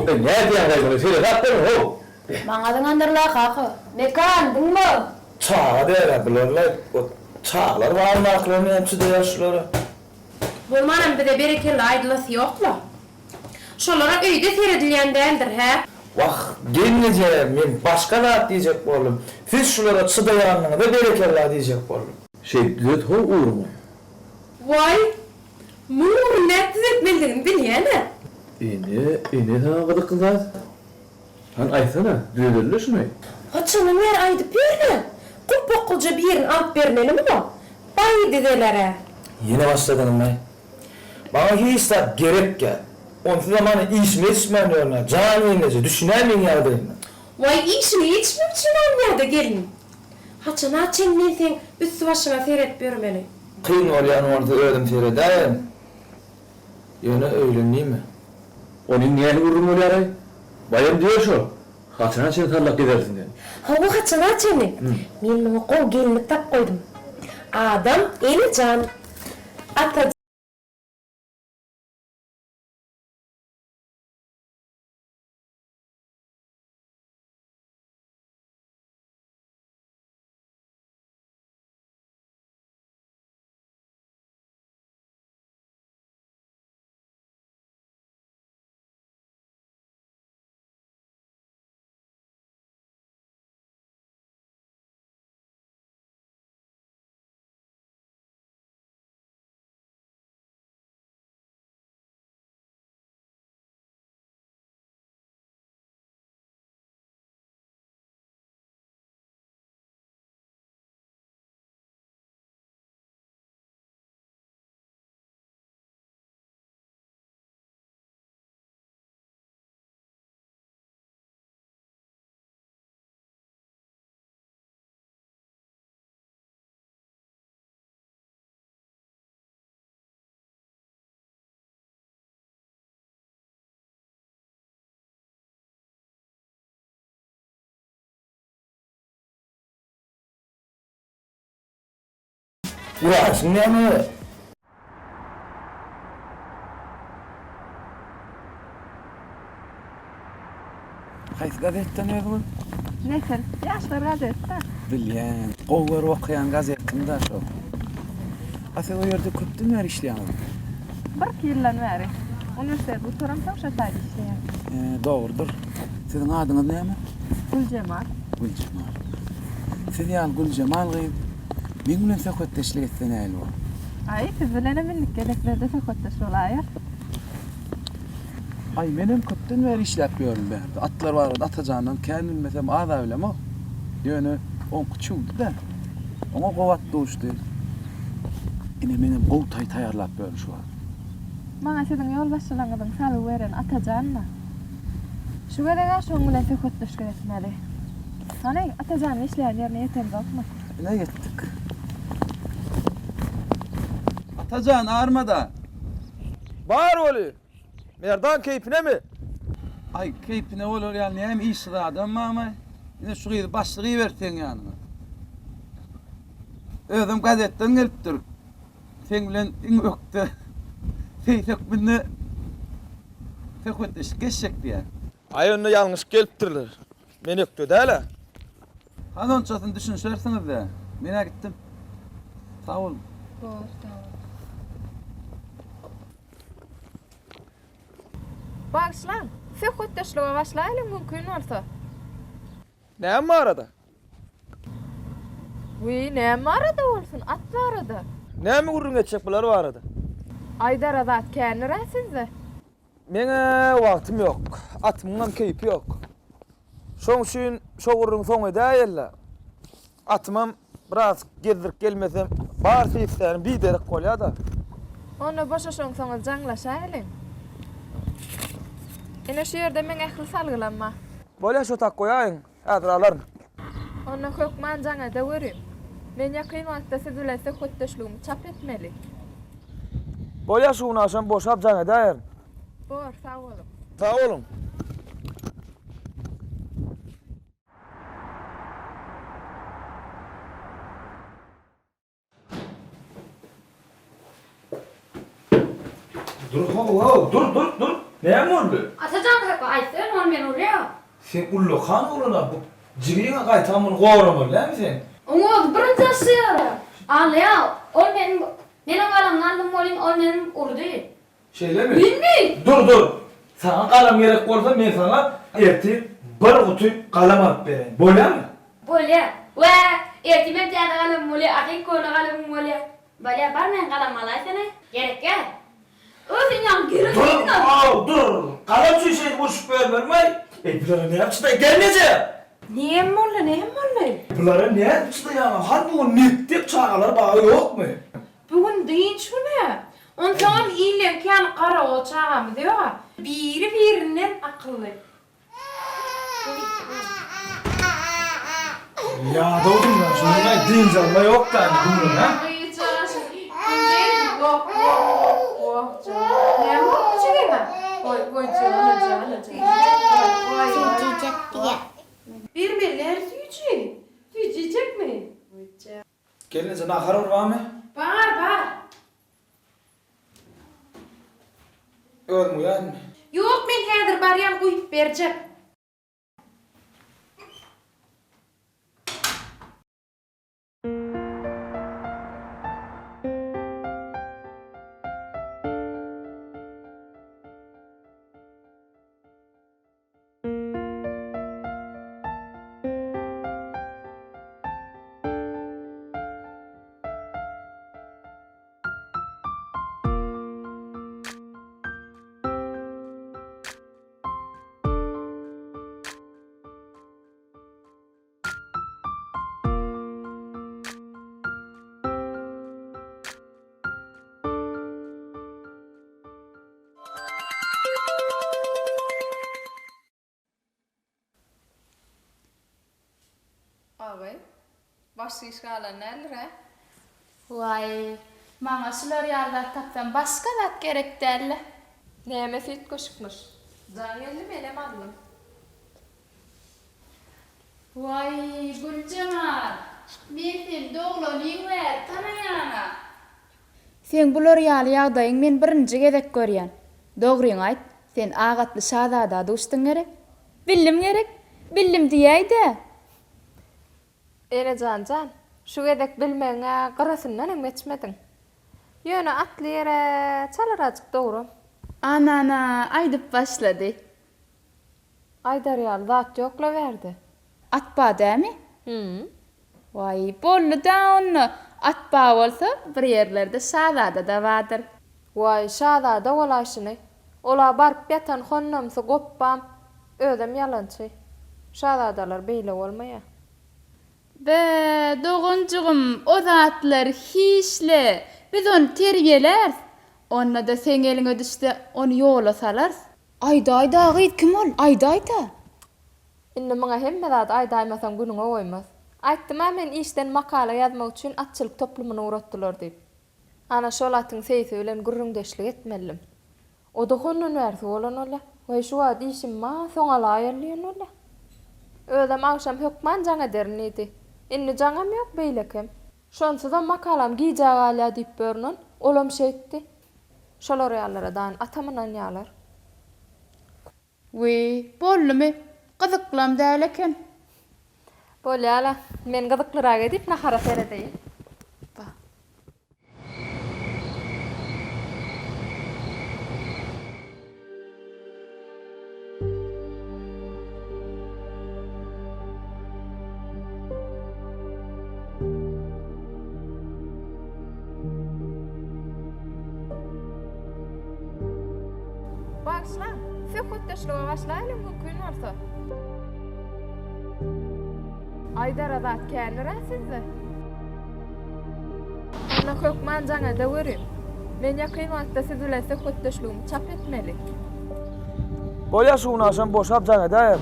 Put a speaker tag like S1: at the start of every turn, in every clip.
S1: How, nädýäňiz-aý muny, seresap boluň, how!
S2: Maňa zyňandyrlar kaka. Mekan, diňme!
S1: Çaga däl-ä bular-laý, o çagalar baryndakylar näme çydaýar şulara?
S3: Bolmanam bize berekella aýdylasy ýok-la. Şolara öýde seredilýän däldir, hä?
S1: Wah, gelneje, men başga zat diýjek boldum. Siz şulara çydaýanyňyza berekella diýjek boldum. Şeýdip düzet how ugruňy.
S3: Waý, muň ugruny nädip düzetmelidigini bilýän-ä.
S1: Ine, ine saňa gyzykly zat. Hany aýtsana, düzedeli-le şuny.
S3: Haçandan bäri aýdyp ýörün-ä. Gulpaklyja birini alyp bermeli muňa. Baý düzeler-ä.
S1: Ýene başladyňmy? Maňa hiç zat gerek däl. Onsuzam hany işim ýetişmän ýörün-ä, jan ýeňňeje, düşünäý meň ýagdaýyma.
S3: Waý, işiňi ýetişmek üçin alynýa-da gelin. Haçana çen men seň üsti-başyňa seredip ýörmeli.
S1: Kyn bolýan bolsa özüm seredäýerin. Ýöne öýlen diýme. Onyň näli gürrüň bolýar-aý? Baýam diýer şo, Haçana çenli sallak gezersiň sen?
S3: Hawa, haçana çenli? Men muňa gowy gelinlik tapyp goýdum. Adam ene jan, ata.
S1: Uraýşyň näme?
S4: Haýsy gazetden özüňiz?
S5: Nesil, ýaşlar gazeti-dä.
S4: Bilýän. Gowy görüp okaýan gazetim-dä şo. A siz o ýerde köpden bäri işleýäňizmi?
S5: Birki ýyldan bäri. Uniwersitet gutaramsoň şo taýda işleýän.
S4: He, dogrudyr. Siziň adyňyz näme?
S5: Güljemal.
S4: Güljemal. Siz ýaly Güljemal gyz meň bilen söhbetdeşlik etse nähili bolar?
S5: Aý, siz bilenem indiki gezeklerde söhbetdeş bolaýas.
S4: Aý, menem köpden bäri işläp ýörün bärde. Atlar barada Atajandan kän bilmesem, az-a bilemok. Ýöne oňky çüwdi-dä. Oňa gowy at duşdy. Ine, menem gowy taý taýýarlap ýörün şu wagt.
S5: Maňa siziň ýolbaşçylaryňyzyň salgy beren Atajan-da. Şu gezeg-ä şoň bilen söhbetdeşlik etmeli. Hany, Atajanyň işleýän ýerine ýetemzokmy?
S4: Ine ýetdik. Atajan, arma-da!
S1: Bar weli! Merdan keýpinemi?
S4: Aý, keýpine bolar ýaly näme işsiz adam barmy? Ine şu gyzy başlyk iberdi seň ýanyňa. Özem gazetden gelipdir. Seň bilen iň ökde seýis hökmünde söhbetdeşlik geçjek diýýär.
S1: Aý onda ýalňyşyp gelipdirler. Men ökde däl-ä.
S4: Hany onçasyny düşünişersiňiz-dä. Men-ä gitdim. Sag boluň.
S5: Bor, sag bol. Bagyşlaň, söhbetdeşlige başlaýalyň mümkin bolsa.
S1: Näme barada?
S5: Wiý, näme barada bolsun, at barada.
S1: Näme gürrüň etjek bular barada?
S5: Aýdara zat kändir-ä sizde.
S1: Meň-ä wagtym ýok. Atymyňam keýpi ýok. Şoň üçin şo gürrüňi soň edäýeli. Atymam biraz gezdirip gelmesem, bar seýislänim biderek bolýa-da.
S5: Onda boşaşaňsoňyz jaňlaşaýlyň. Ine şu ýerde meň ähli salgylam bar.
S1: Bolýa şo tak goýaýyň. Häzir alaryn.
S5: Onda hökman jaň edeweriň. Men ýakyn wagtda siz bilen söhbetdeşligimi çap etmeli.
S1: Bolýa şu gün agşam boşap jaň edäýerin.
S5: Bor, sag boluň.
S1: Sag boluň. Dur how how dur dur dur. Näme boldy?
S2: Atajan kaka. Aýtsa ýöne ol meni urýar.
S1: Sen ullakan oglan-a, bu jigiňe gaýtam muny goramaly dälmi sen?
S2: Oň özi birinji açýar. Alýar. Ol meniň, men oň galamyny aldym welin, ol meni urdy.
S1: Şeýlemi?
S2: Bilmi?
S1: Dur, dur. Saňa galam gerek bolsa, men saňa ertir bir guty galam alyp bereýin. Bolýarmy?
S2: Bolýar. Wä, ertir meň täze galamym bolýar, a seň köne galamyň bolýar. Bolýar, bar meň galamymy alaýsana. Gerekgä. Özüň ýaly gerek
S1: Dur, aw, dur. Galam üçin şeýdip urşup ýörmelimi-aý? Eý, bulara näme çydaý? Gelneje!
S3: Näme boldy, näme boldy?
S1: Bulara nädip çydaýaňa? Hany bu gün mekdep, çagalar bagy ýokmy?
S3: Bu gün dynç güni. Onsoňam illeňki ýaly garagol çagamyz ýog-a. Biri-birinden akylly.
S1: Ýadawdym men şunuň-aý, dynç alma ýok-da indi bu gün, hä? Gelneje nahar bir barmy?
S3: Bar, bar.
S1: Özüň guýaýynmy?
S3: Ýok, men häzir barýan guýup berjek.
S5: Agy, başga iş galan däldir-ä?
S6: Waý, maňa şular ýaly zat tapsam başga zat gerek däl-le.
S5: Nämesi üýtgeşikmiş? Jaň geldi, menem aldym.
S6: Waý, Güljemal, men seni doglanyň bäri tanaýan-a.
S7: Seň bular ýaly ýagdaýyň men birinji gezek görýän. Dogryňy aýt, sen ak atly şazada duşduň gerek? Bildim gerek? Bildim diýäý-dä!
S5: Enejan jan, şu gezek bilmegiň-ä gyrasyndan hem geçmediň. Ýöne atly ýere çalarajyk dogry.
S6: Anana, aýdyp başlady.
S5: Aýdar ýaly zat ýok-la bärde.
S6: At ba dämi?
S5: Hü.
S6: Waý, boldy-da onda. At ba bolsa, bir ýerlerde şazada-da bardyr.
S5: Waý, şazada bolaýşyny. Ol-a baryp ýatan honnamsy gopbam, özem ýalançy. Şazadalar beýle bolmaýar.
S6: Be, doganjygym, o zatlar hiç-le. Biz ony terbiýeläris. Onda-da seň eliňe düşse, ony ýola salarys. Aýdaý-da gyz, kim ol? Aýdaý-da!
S5: Indi muňa hemme zady aýdaýmasaň günüňe goýmaz. Aýtdym-a men işden makala ýazmak üçin atçylyk toplumyna ugratdylar diýip. Ana şol atyň seýsi bilen gürrüňdeşlik etmelidim. O-da hondan bärsi bolan bolýa. Waý şu wagt işim bar, soň alaýaly diýen bolýa. Özem agşam hökman jaň ederin diýdi. Indi jaňam ýok, beýlekem. Şonsuzam makalam gijä galýa diýip ýörün, olam şeýtdi. Şolar ýalylara dan atam ynanýalar.
S6: Wiý, boldumy? Gyzyklam däl eken.
S5: Bolýa-la, men gyzyklyrak edip nahara seredeýin.
S6: Ba.
S5: Bagyşlaň, söhbetdeşlige başlaýlyň mümkin bolsa. Aýdara zat kändir-ä sizde. Onda hökman jaň edeweriň. Men ýakyn wagtda siz bilen söhbetdeşligimi çap etmeli.
S1: Bolýa şu gün agşam boşap jaň edäýer.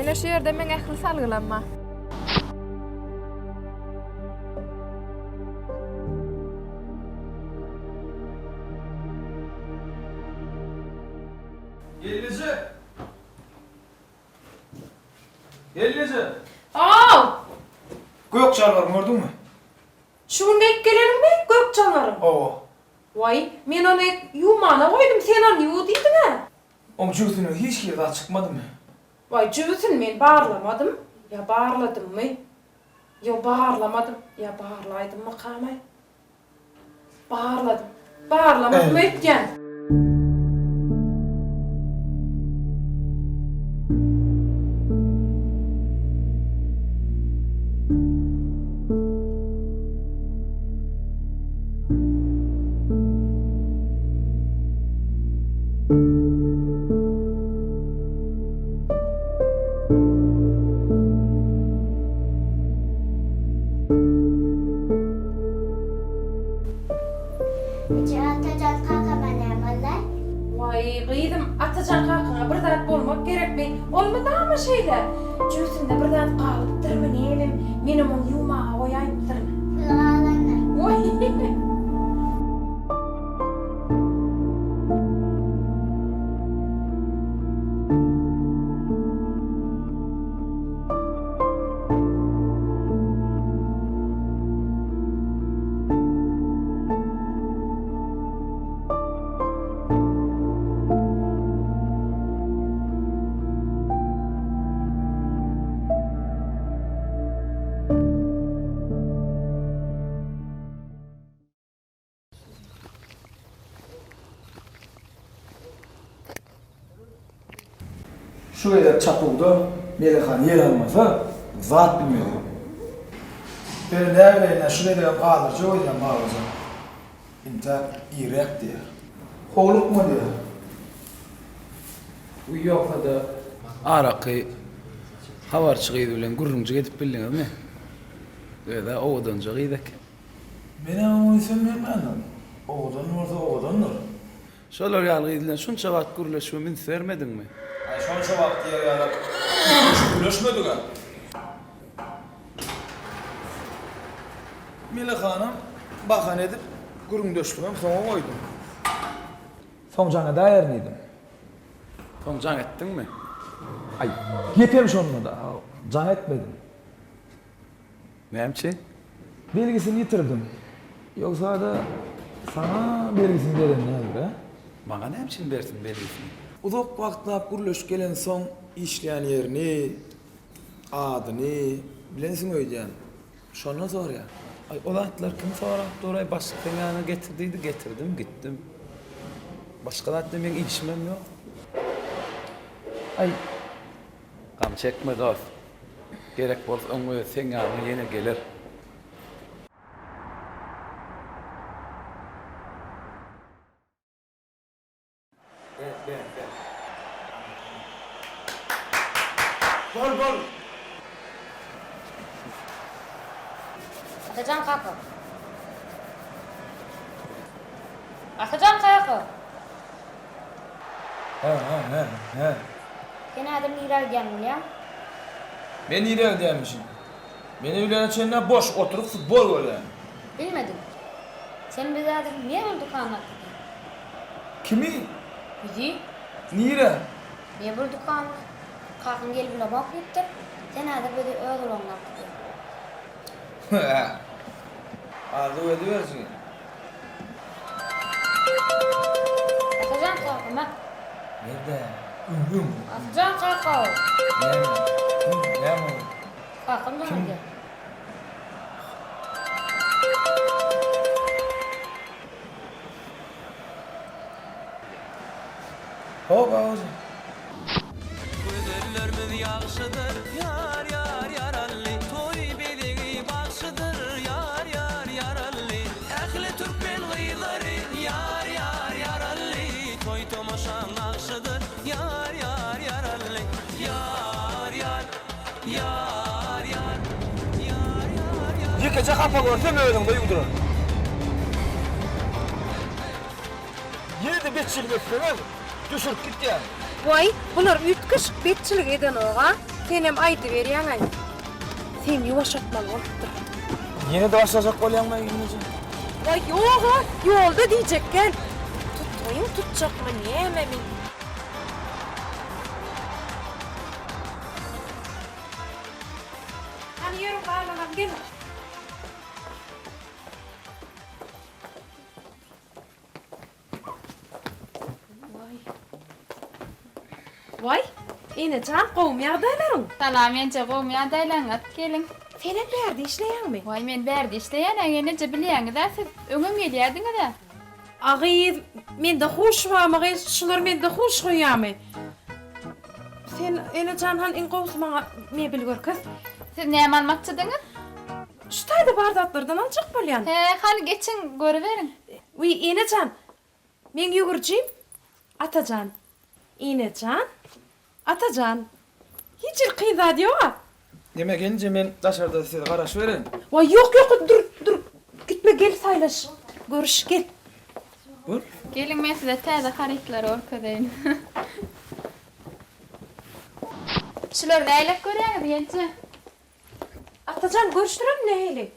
S5: Ine şu ýerde meň ähli salgylam bar.
S1: Gelneje! Gelneje!
S3: Aw!
S1: Gök jalbarymy gördüňmi?
S3: Şu gün geýip geleliňmi gök jalbaryňy?
S1: Hawa.
S3: Waý, men ony ýuwmana goýdum, sen ony ýuw diýdiň-ä.
S1: Oň jübüsinden hiç hili zat çykmadymy?
S3: Waý, jübüsini men barlamadym. Ýa barladymmy? Ýok, barlamadym. Ýa barlaýdymmykam-aý? Barladym. Barlamadym öýtýän.
S8: Eje Atajan kakama näme boldy?
S3: Waý, gyzym, Atajan kakaňa bir zat bolmak gerekmi? Ol mydama şeýle. Jübüsinde bir zat galypdyrmy, nämem, menem ony ýuwmaga goýaýypdyryn.
S8: Pul galandyr.
S3: Waý.
S1: Şu gezek çapuwda Melehan ýer almasa, zat bilmeli. Ýöne näbileýin-ä, şu gezegem galdyrjak öýdýän Babajan. Intäk irräk diýýär. Howlukma diýýär.
S4: Uý ýogsa-da araky habarçy gyz bilen gürrüňjik edip bildiňizmi? Öz-ä owadanja gyz eken.
S1: Men-ä oňa ünsem bermändim. Owadan bolsa owadandyr.
S4: Şolar ýaly gyz bilen şunça wagt gürleşibem üns bermediňmi?
S1: Aý, şonça wagt diýer ýaly üýtgeşik gürleşmedig-ä. Mele hanam bahana edip, gürrüňdeşligem soňa goýdum. Soň jaň edäýerin diýdim.
S4: Soň jaň etdiňmi?
S1: Aý, gepem şonda-da, jaň etmedim.
S4: Näme üçin?
S1: Belgisini ýitirdim. Ýogsa-da, saňa belgisini beren däldir, a?
S4: Maňa näme üçin bersin belgisini?
S1: Uzak wagtlap gürleşip gelensoň, işleýän ýerini, adyny bilensiň öýdýän. Şondan soraýan.
S4: Aý, o zatlary kim sorap dur-aý, başlyk seň ýanyňa getir diýdi, getirdim, gitdim. Başga zat bilen meň işimem ýok.
S1: Aý.
S4: Gam çekme dost. Gerek bolsa oň özi seň ýanyňa ýene geler.
S1: Bol bol.
S2: Atajan kaka. Atajan kaka.
S1: Hä hä hä hä.
S2: Sen häzir nirä gidýän bolýaň?
S1: Men nirä gidýänmişim? Men öýläne çenli boş oturyp futbol görýän.
S2: Bilmedim. Sen bizi häzir mebel dükanyna alyp gidýäň.
S1: Kimi?
S2: Bizi.
S1: Nirä?
S2: Mebel dükanyna. Kakaň gelip bilemok diýipdir. Sen häzir bizi öz ulagyňda alyp gidýäň.
S1: Hä. Arzuw ediberjigim.
S2: Atajan kaka mä.
S1: Nirde? Öň öň.
S2: Atajan kaka.
S1: Näme? Kim? Näme boldy?
S2: Kakam jaň edýär.
S1: Ho, Babajan.
S9: Gözellermiz ýagşydyr, ýar, ýar, ýarally, Toý bezegi bagşydyr, ýar, ýar, ýarally. Ähli türkmen gyzlary, ýar, ýar, ýarally, Toý-tomaşaň nagşydyr, ýar, ýar, ýarally. Ýar, ýar, ýar, ýar, ýar, ýar, ýar.
S1: Ýekeje hapa görsem özüňde ýuwduraryn. Ýene-de betçilik etseňiz, düşürip gitýän.
S3: Waý, bular üýtgeşik betçilik edenoga, senem aýdyberýäň-aý. Seni ýuwaşatmaly bolupdyr.
S1: Ýene-de başlajak bolýaňmy, gelneje?
S3: Waý, ýog-a, ýolda diýjekgän. Tutgaýyň tutjakmy, nämemi? Hany ýörüň, barlanam geliň. Waý, ene jan, gowumy ýagdaýlaryň?
S6: Salam enje, gowumy ýagdaýlaryňyz? Geliň.
S3: Senem bärde işleýäňmi?
S6: Waý, men bärde işleýän-ä, eneje, bilýäňiz-ä siz. Öňem gelýärdiňiz-ä.
S3: A gyz, mende huş barmy gyz, şular mende huş goýýarmy? Sen, ene jan, hany iň gowusy maňa mebel görkez.
S6: Siz näme almakçydyňyz?
S3: Şu taýda bar zatlardan aljak bolýan.
S6: He, hany geçiň, görüberiň.
S3: Wiý, ene jan, meň ýüwürjim Atajan. Ene jan, Atajan. Hiç hili kyn zat ýog-a.
S1: Neme gelinje men daşarda size garaşybereýin.
S3: Waý, ýok, ýok, dur, dur, gitme, gel saýlaş, görüş, gel.
S1: Bol.
S6: Geliň, men size täze harytlary görkezeýin. Şulary nähilek görýäňiz, gelje?
S3: Atajan, görüşdirem nähili?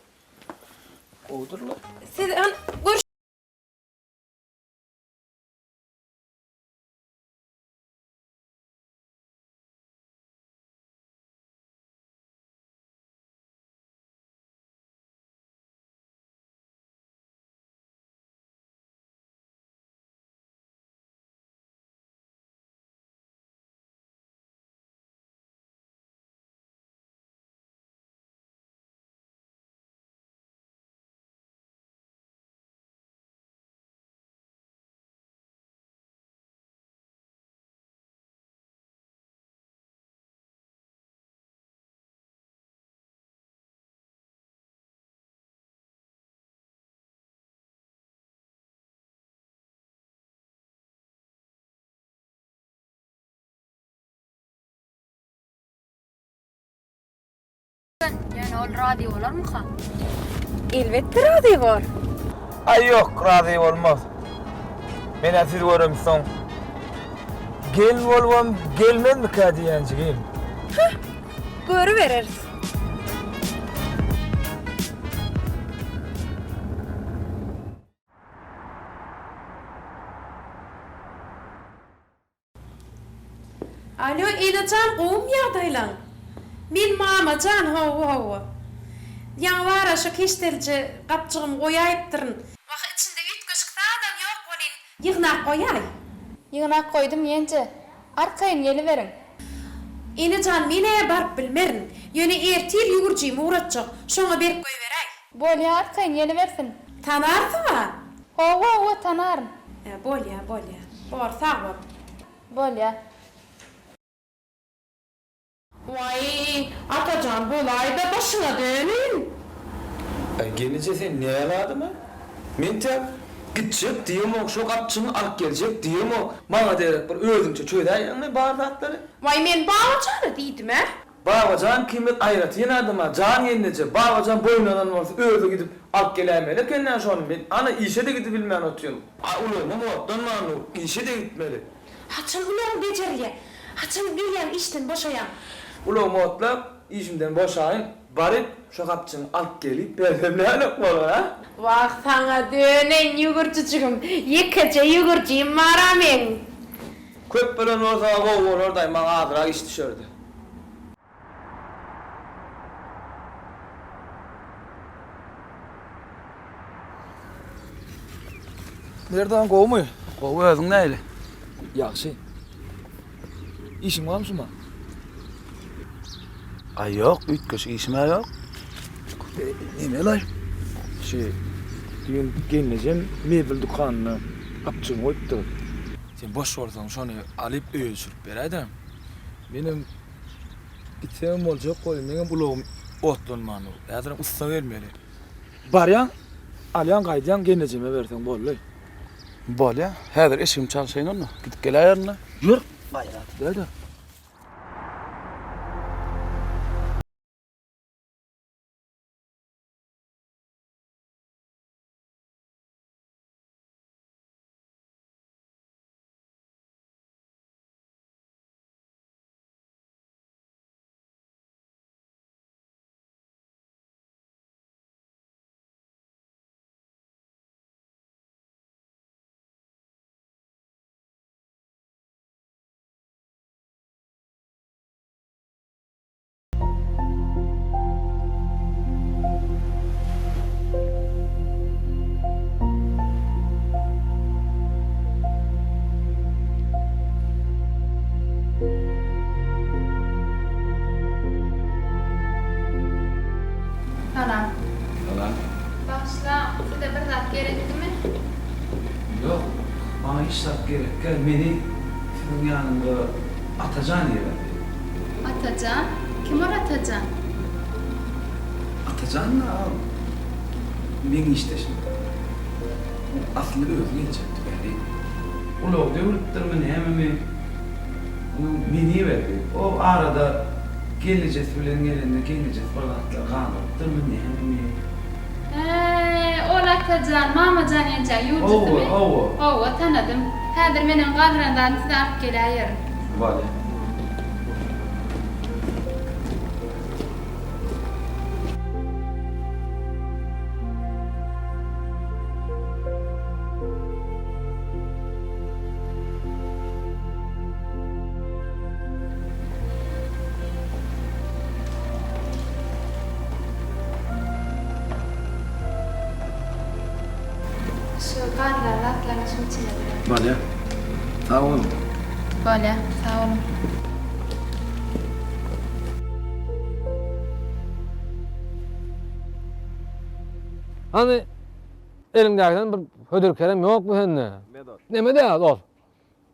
S1: Gowudyrlar.
S3: Siz hany görüş.
S2: Ýöne ol razy bolarmyka?
S3: Elbetde razy bor.
S1: Aý ýok, razy bolmaz. Men-ä sizi göremsoň, gelin bolubam gelmezmikä diýýän jigim.
S3: Hah, görübereris. Alo Enejan gowumy ýagdaýlaň? Men Mamajan hawa hawa. Ýaňy bara şo keşdelije gapjygymy goýaýypdyryn. Wah içinde üýtgeşik zadam ýok welin ýygnap goýaý.
S6: Ýygnap goýdum ýenje. Arkaýyn geliberiň.
S3: Enejan men-ä baryp bilmerin. Ýöne ertir ýüwürjimi ugratjak. Şoňa berip goýberäý.
S6: Bolýa arkaýyn gelibersin.
S3: Tanarsyň-a?
S6: Hawa hawa tanaryn.
S3: Hä bolýa bolýa. Bor sag bol.
S6: Bolýa.
S3: Waý, Atajan bolaýda başyňa döneýin.
S1: Aý gelneje sen näl adama? Men tä gitjek diýemok, şo gapjyňy alyp geljek diýemok. Maňa derek bir özüňçe çözäýeňmi bar zatlary?
S3: Waý men Babajana diýdim-ä.
S1: Babajan ikimiz aýratyn adam-a, jan gelneje, Babajan boýun alan bolsa özi gidip alyp geläýmeli eken-dä şony, men ana işe-de gidibilmän otyryn. A ulagymam otlanman dur, işe-de gitmeli.
S3: Haçan ulagyň bejerilýä? Haçan gelýäň işden boşaýaň?
S1: Ulagymy otlap, işimden boşaýyn, baryp şo gapjyňy alyp gelip bersem nälik bolar, a?
S3: Wah, saňa döneýin ýüwürjijigim, ýekeje ýüwürjim bar-a meň.
S1: Köp bolan bolsa gowy bolardaý maňa azrak iş düşerdi. Merdan gowumy?
S4: Gowy özüň nähili?
S1: Ýagşy. Işiň barmy şuma?
S4: Aý ýok, üýtgeşik işim-ä ýok.
S1: Neme-laý? Şu düýn gelnejem mebel dükanyna gapjygyny goýupdyr. Sen boş bolsaň şony alyp öýe düşürip beräýdä. Menem gitsemem boljak goý, meňem ulagym otlanman dur. Häzirem ussa gelmeli. Barýaň, alýaň gaýdýaň gelnejeme berseň boldy.
S4: Bolýa. Häzir eşigimi çalşaýyn onda. Gidip geläýerin-dä.
S1: Ýör, gaýrat edäý-dä.
S4: Gerekkä, meni siziň ýanyňyza Atajan iberdi.
S6: Atajan? Kim ol Atajan?
S4: Atajan-da meň işdeşim. Asly özi geljekdi bäri. Ulag döwlüpdirmi, nämemi, onuň meni iberdi. O arada gelnejesi bilen gelende gelnejesi bir zatlar galdyrypdyrmy, nämemi.
S6: Hä, ol Atajan, Mamajan enjäň ýuwujysymy?
S4: Hawa, hawa.
S6: Hawa, tanadym. Häzir menem galdyran zadymy size alyp geläýerin.
S4: Bolýa.
S6: Şu galdyran zatlaryňy şuň içinde durar.
S4: Bolýa. Sag boluň.
S6: Bolýa, sag boluň.
S10: Hany, eliňdäkiden bir hödür-kerem ýokmy sende? Neme däl, dost.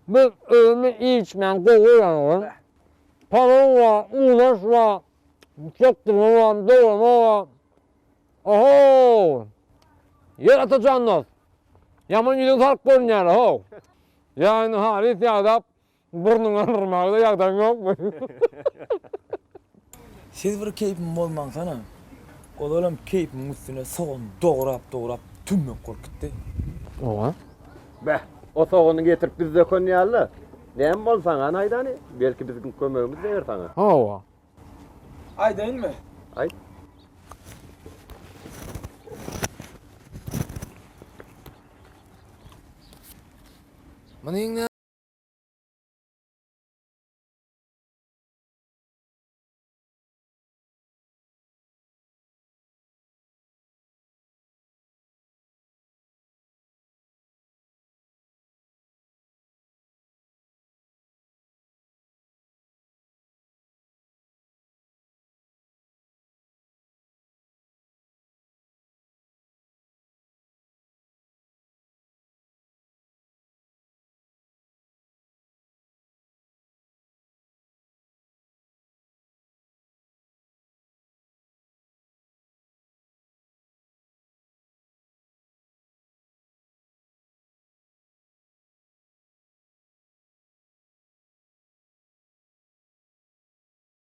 S10: Biz özümiz iýip-içmäni gowy görýäris. Palaw bar, unaş bar, çekdirme bar, dograma bar. Oho! Ýer Atajan dost. Ýaman ýüzüň salyk görünýär-ä, how. Ýa indi halys ýadap, burnuňy aldyrmaga-da ýagdaýyň ýokmy?
S1: Siz bir keýpimi bozmaňsana. Ozalam keýpimiň üstüne sogan dograp-dograp tümmek bolup gitdi.
S10: Oňa.
S11: Beh, o sogany getirip biz döken ýaly-la. Näme boldy saňa aýdany? Belki biziň kömegimiz deger saňa.
S10: Hawa.
S1: Aýdaýynmy?
S11: Aýt.
S10: Munyň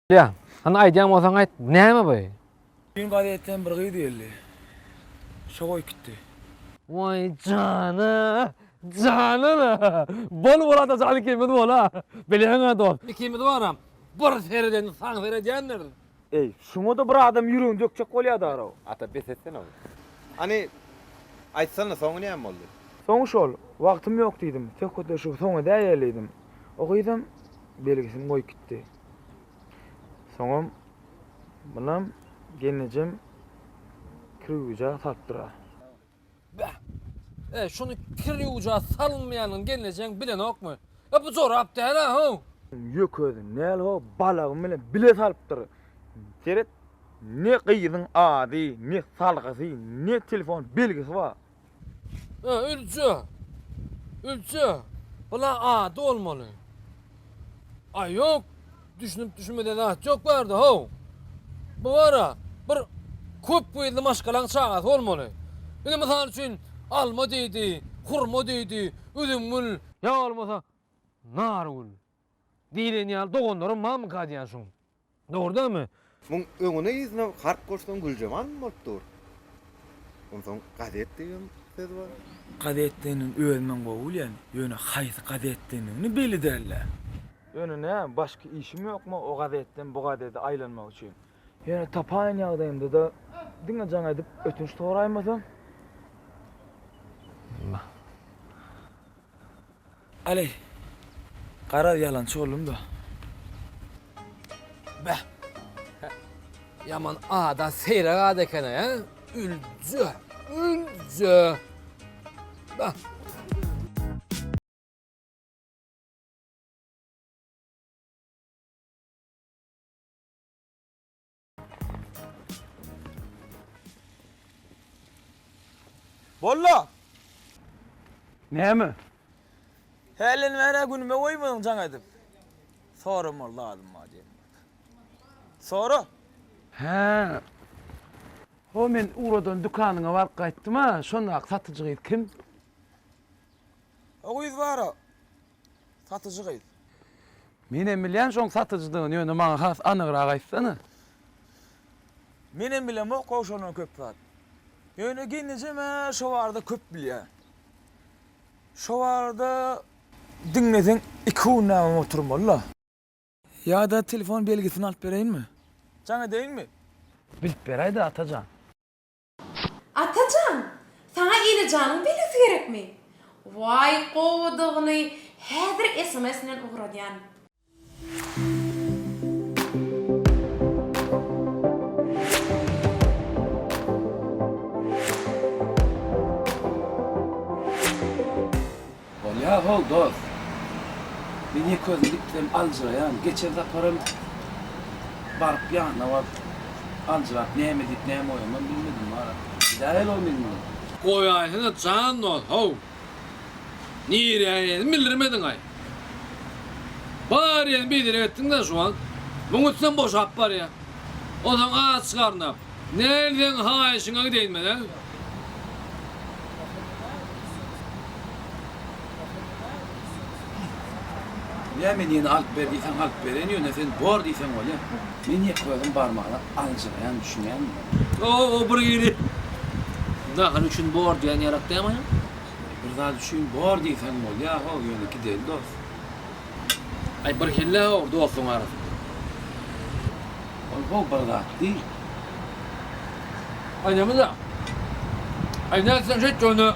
S10: Ýa, hany aýdýan bolsaň aýt, näme bu?
S1: Düýn gazetden bir gyz geldi. Şo goýup gitdi.
S10: Waý jana, jana-da! Bol bol Atajan ikimiz bol-a. Bilýäň-ä dost, ikimiz baram bir seredeni saň seredýändiris.
S1: Eý, şuňa-da bir adam ýüregini dökjek bolýa-da-row.
S12: Ata, bes etsene ony. Hany, aýtsana, soňy näme boldy?
S1: Soňy şol, wagtym ýok diýdim, söhbetleşigi soň edäýeli diýdim. O gyzam belgisini goýup gitdi. Soňam munam gelnejem kir ýuwuja salypdyr-a.
S10: Beh! E, şuny kir ýuwuja salynmaýanyny gelnejeň bilenokmy? E, bu jorap däl-ä, how!
S1: Ýökezi näl-how, balagym bilen bile salypdyr. Seret, ne gyzyň ady, ne salgysy, ne telefon belgisi bar.
S10: E, Ülje! Ülje! Bula ady bolmaly. Aý, ýok, düşünip düşünmeden zat ýok bu ýerde, how! Bu bar-a, bir köp gyzly maşgalaň çagasy bolmaly. Ine, mysal üçin, alma diýdi, hurma diýdi, üzümgül. Ýa bolmasa, nargül. Diýlen ýaly doganlarym barmyka diýýän şuň. Dogry dälmi?
S12: Muň öňüne yzyna harp goşsaň Güljemal bolup dur. Onsoň gazet diýibem söz bar.
S1: Gazetdigini özümem gowy bilýän, ýöne haýsy gazetdigini belli däl-dä. Ýöne näme, başga işim ýokmy o gazetden bu gazete aýlanmak üçin? Ýöne tapaýan ýagdaýymda-da diňe jaň edip ötünç soraýmasam. Aleý, garaz ýalançy boldum-da.
S10: Beh! Ýaman ada seýrek ad eken-aý, hä? Ülje! Ülje! Beh!
S1: Bolla!
S4: Näme?
S1: Hälden bäri günüme goýmadyň jaň edip. Soramaly zadym bar diýen bolup. Sora.
S4: Hä. Ho men ugradan dükanyňa baryp gaýtdym-a, şondaky satyjy gyz kim?
S1: O gyz bar-a, satyjy gyz.
S4: Menem bilýän şoň satyjydygyny, ýöne maňa has anygrak aýtsana.
S1: Menem bilemok-ow şondan köp zat. Ýöne gelnejem-ä şo barada köp bilýär. Şo barada diňleseň iki günläbem oturmaly-la. Ýa-da telefon belgisini alyp bereýinmi? Jaň edeýinmi?
S4: Bilip beräý-dä, Atajan.
S3: Atajan, saňa Enejanyň belgisi gerekmi? Waý, gowudygyny häzir sms bilen ugradýan.
S4: Bolýa how dost. Men ýeke özüm gitsem aljyraýan. Geçen saparam baryp ýanyna baryp aljyrap näme diýip näme goýanymam bilmedim wara. Gidäýeli ol meniň bilen.
S10: Goýaýsana jan dost how. Nirä ýerini bildirmediňaý. Bar ýerini biderek etdiň-dä şu wagt. Muň üstünem boşap barýa. Onsoň aç garna. Näl seň haýyşyňa gideýin men-ä?
S4: Ýa men ýene alyp ber diýseň alyp bereýin, ýöne sen bor diýseň bolýa. Men ýeke özüm barmagyna aljyraýan düşünýäňmi?
S10: O-o bir hili nahar üçin bor diýen ýarak dämi?
S4: Bir zat üçin bor diýseň bolýa-how, ýöne gideli dos.
S10: Aý bir hili-how dostuň arasynda.
S4: Ol how bir zat diý.
S10: Aý näme-dä? Aý nätseň şeýt ýöne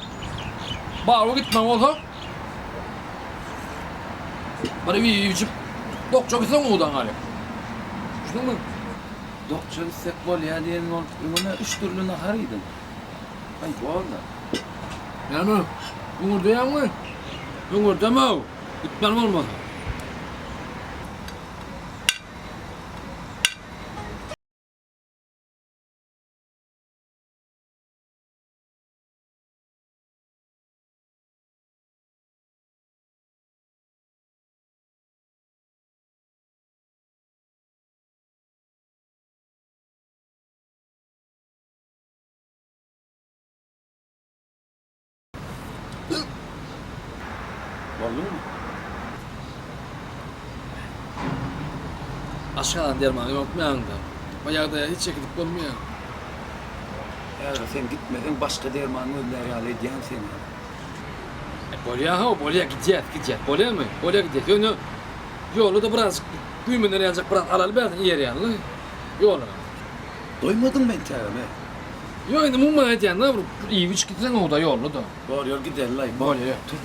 S10: baryp gitmän bolsa bir iýip-içip dokja gitseň owdan galyp. Düşündiňmi?
S4: Dokja gitsek bolýa diýen bolup öňem-ä üç dürli nahar iýdiň. Aý bor-da.
S10: Näme? Hüňürdeýäňmi? Hüňürdeme-ow, gitmeli bolmasa.
S4: Boldumy?
S10: Aşgazan dermany ýokmy ýanyňda? Bu ýagdaýa hiç çekidip bolmaýar.
S4: Häzir sen gitmeseň başga derman gözlär ýaly edýän seni.
S10: Bolýa how, bolýa gidýäs, gidýäs. Bolýamy? Bolýa gidýäs. Ýöne ýolda-da birazjyk güýmener ýaljak biraz alaly bärden iýer ýaly. Ýola.
S4: Doýmadyňmy entägem-e?
S10: Ýok indi umuman aýdýan-da bir iýip-içip gitseň owda ýolda-da.
S4: Bor ýör gideli-laý.
S10: Bolýa ýör tur.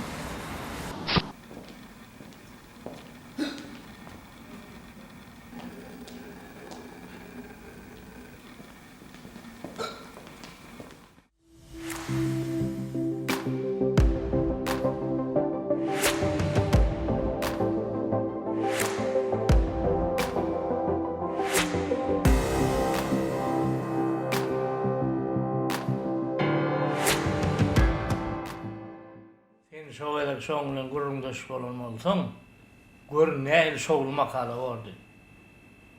S13: Sen şo gezek şoň bilen gürrüňdeş bolan bolsaň, gör nähili şowly makala bordy.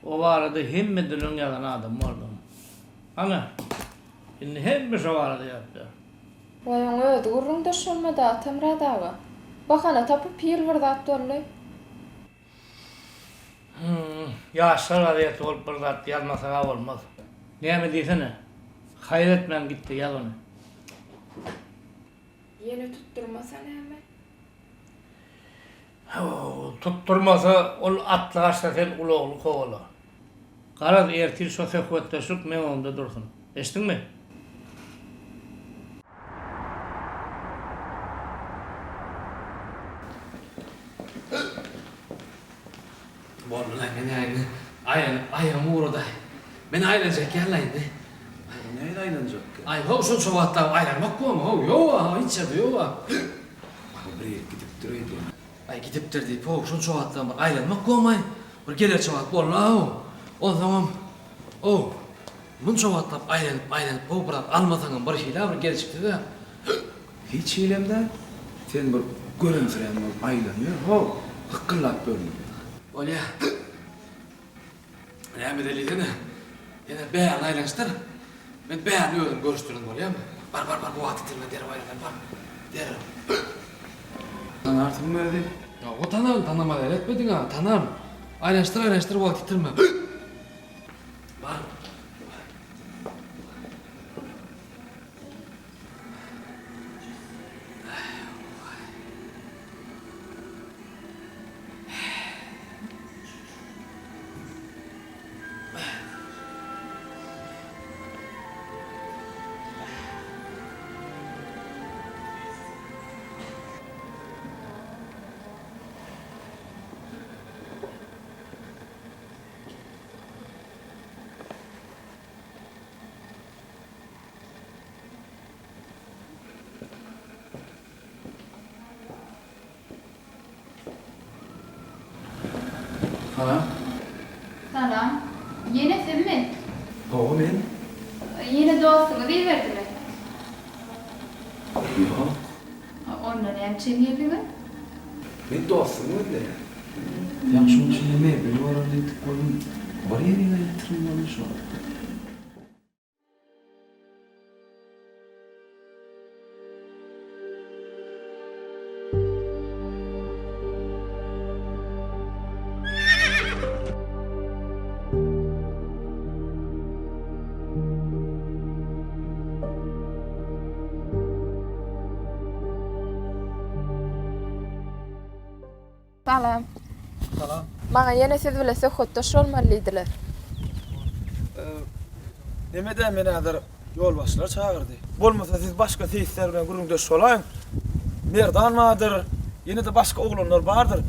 S13: O barada hemmeden öň ýazan adam borduň. Ana, indi hemme şo barada ýazyp ýör.
S5: Waý oň özi gürrüňdeş bolmady Atamyrat aga. Bahana tapyp hil bir zat boldy.
S13: Hum, Ýaşlar gazeti bolup bir zat ýazmasak-a bolmaz. Näme diýsene. Haýal etmän git-de ýaz ony.
S5: Ýene tutdurmasa näme?
S13: Haw, tutdurmasa, ol atly gaçsa sen ulagly kowala. Garaz, ertir şo söhbetdeşlik meň öňümde dursun. Eşitdiňmi?
S10: Boldy-laý, men-ä indi aýlanyp aýagym gurady-aý. Men aýlanjak ýaly-laý indi.
S4: Nähili aýlanjakka?
S10: Aý, how, şunça wagtlap aýlanmak bormy, how? Ýog-a, hiç ýerde ýog-a.
S4: How, bir ýerik gidipdir öýdýän.
S10: Aý, gidipdir diýip, how, şunça wagtlam bir aýlanmak bormy-aý? Bir gelerçe wagt boldy-a, how. Onsoňam, how, munça wagtlap aýlanyp, aýlanyp, how, biraz almasaňam birhili-ä bir gelşiksiz-ä.
S4: Hiç hilem däl. Sen bir göremsirän bolup aýlanyber, how, hykgyllap ýörme.
S10: Bolýa. Näme edeli-diýsene. Ýene bärini aýlanyşdyr. Men bärini özüm görüşdirin, bolýamy? Bar, bar, bar, bu wagt ýitirme, derrew aýlan, bar. Derrew.
S4: Tanarsyňmy özi?
S10: Ýok, tanaryn, tanamaz ýaly etmediň-ä, tanaryn. Aýlanyşdyr, aýlanyşdyr, wagt ýitirme. Bar.
S4: Salam.
S6: Salam. Ýene sizmi?
S4: Hawa, men.
S6: Ýene dostuňyz iberdimi?
S4: Ýok.
S6: Onda näme üçin geldiňiz?
S4: Men dostumy gözleýän. Ýa şuň içinde mebel bolar diýdik welin, bir ýeriňe ýetirin welin şo.
S5: Salam.
S1: Salam.
S5: Maňa ýene siz bile söhbetdeş bolmaly diýdiler.
S1: Neme-dä meni häzir ýolbaşçylar çagyrdy. Bolmasa siz başga seýisler bilen gürrüňdeş bolaýyň. Merdan bardyr, ýene-de başga oglanlar bardyr.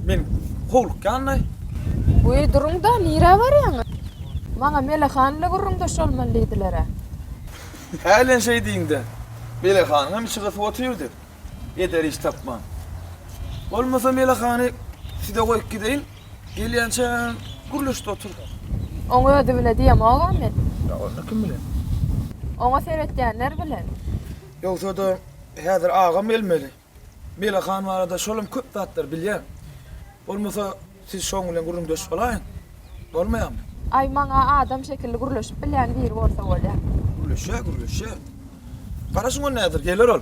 S1: Men howlukýan-laý.
S5: Wiý, duruň-da, nirä barýaňyz? Maňa Mele han bile gürrüňdeş bolmaly diýdiler-ä.
S1: Hälem şeý diýiň-dä. Mele hanyňam içi gysyp otyrdy. Eder iş tapman. Bolmasa Mele hany size goýup gideýin. Gelýänçä gürleşde otur.
S5: Oň özi bile diýemogam men.
S1: Ýa onda kim bilen?
S5: Oňa seretýänler bilen.
S1: Ýogsa-da häzir agam gelmeli. Mele han barada şolam köp zatlar bilýär. Bolmasa siz şoň bilen gürrüňdeş bolaýyň. Bolmaýarmy?
S5: Aý maňa adam şekilli gürleşip bilýän biri bolsa bolýar.
S1: Gürleşýär, gürleşýär. Garaşyň onda häzir geler ol.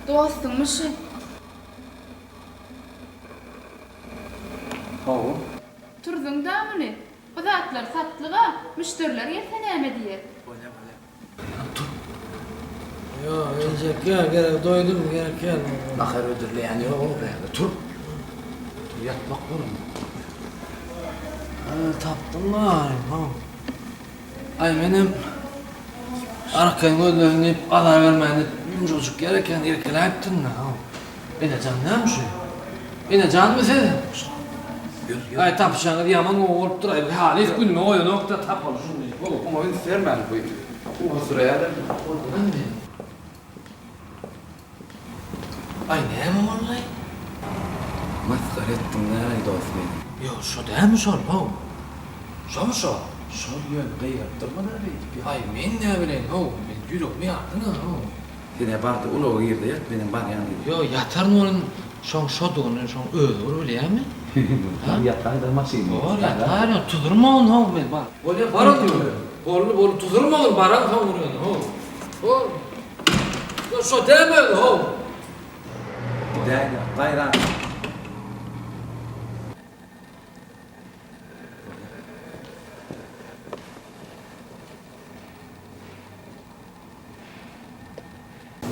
S6: Dostuňmy şu?
S4: Hawa.
S6: Turzuň-da muny. Bu zatlar satlyg-a, müşderiler gelse näme diýer?
S4: Bolýa, bolýa.
S10: Tur. Ýok, iýjek ýok, gerek doýdum, gerek ýok.
S4: Nahar hödürleýän ýog-ow bärde, tur. Tur, ýatmak bolar.
S10: Hä, tapdym bary, how. Aý, menem arkaýyn gözlegin diýip, azar bermäýin diýip, ýumşajyk ýer eken, irkiläýipdim-dä, how. Enejan näme şu? Enejanmy siz? Aý, tapyşaňyz ýaman gowy bolupdyr-aý, halys günüme goýanok-da, tapaly şuny.
S4: Oňa üns bermäň, bu uwuzdyraýar.
S10: Boldumy? Aý näme boldy?
S4: Masgara etdiň-däý dos meni.
S10: Ýok şo dälmi şol how? Şomy şo?
S4: Şol ýöne gygyryp durma-da beýdip ýa.
S10: Aý men näbileýin how, men ýüregimi ýardyň-a how.
S4: Sen-ä bar-da ulaga gir-de ýat, menem barýan diýdim.
S10: Ýok ýataryn welin şoň şodugyny şoň özi bir bilýämi?
S4: Bar ýataý-da maşynyň
S10: Bor ýataýyn tuzurmagyn how men bar. Bolýa bar onda. Boldy boldy tuzurmagyn baran soň bir ýöne how. Bor. Ýa şo dämi özi how?
S4: Gidäýdä, gaýrat.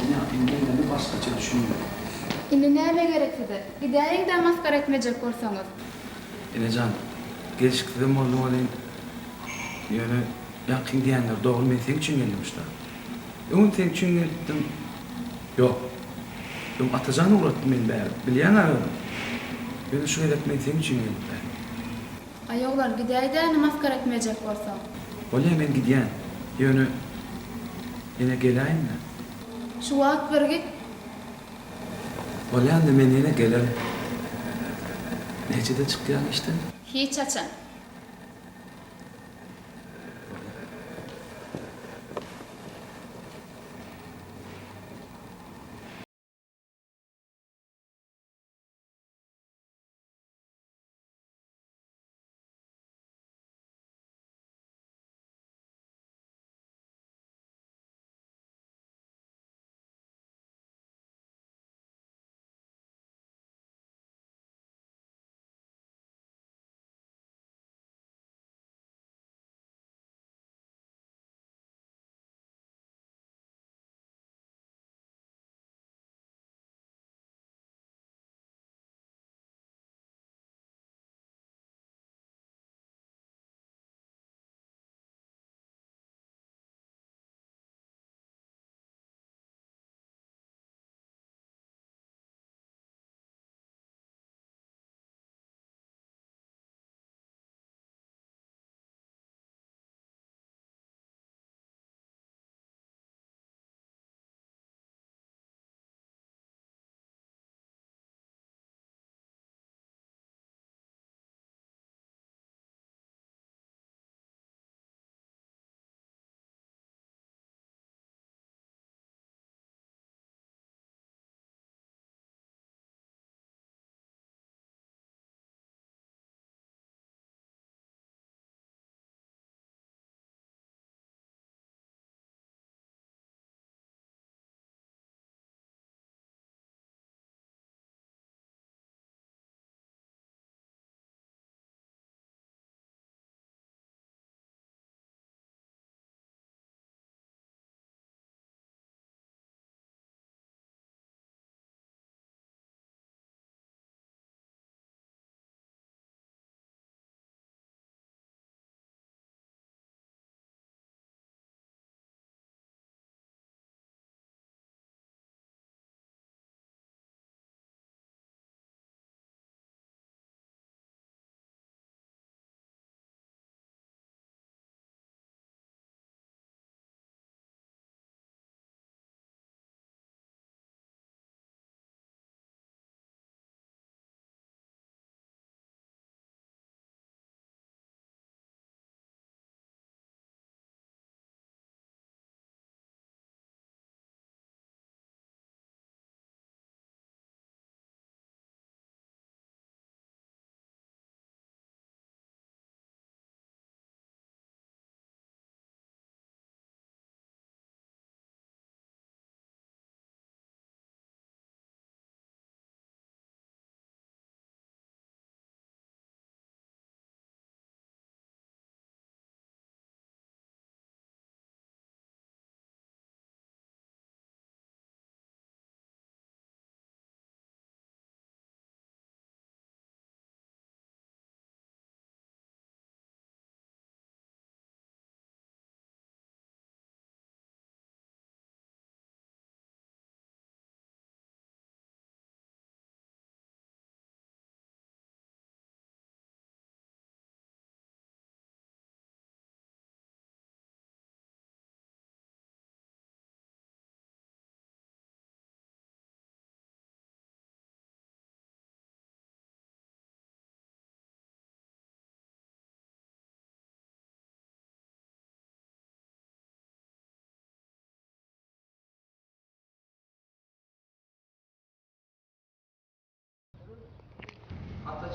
S4: Ine, indi indi başgaça düşündim.
S6: Indi näme gerek size? Gidäýiň-dä masgara etmejek bolsaňyz.
S4: Enejan, gelşiksizem boldum welin, ýöne ýaňkyň diýenleri dogry, men seň üçin geldim şda. Öňem seň üçin gelipdim. Ýok. Öň Atajan ugratdy meni bäri. Bilýäň-ä özüň. Ýöne şu gezek men seň üçin geldim bäri.
S6: Aý oglan, gidäý-dä indi masgara etmejek bolsaň.
S4: Bolýa, men gidýän. Ýöne ýene geläýin-dä.
S6: Şu wagt bir git.
S4: Bolýa indi men ýene gelerin. Näçede çykýaň işden?
S6: Hiç haçan.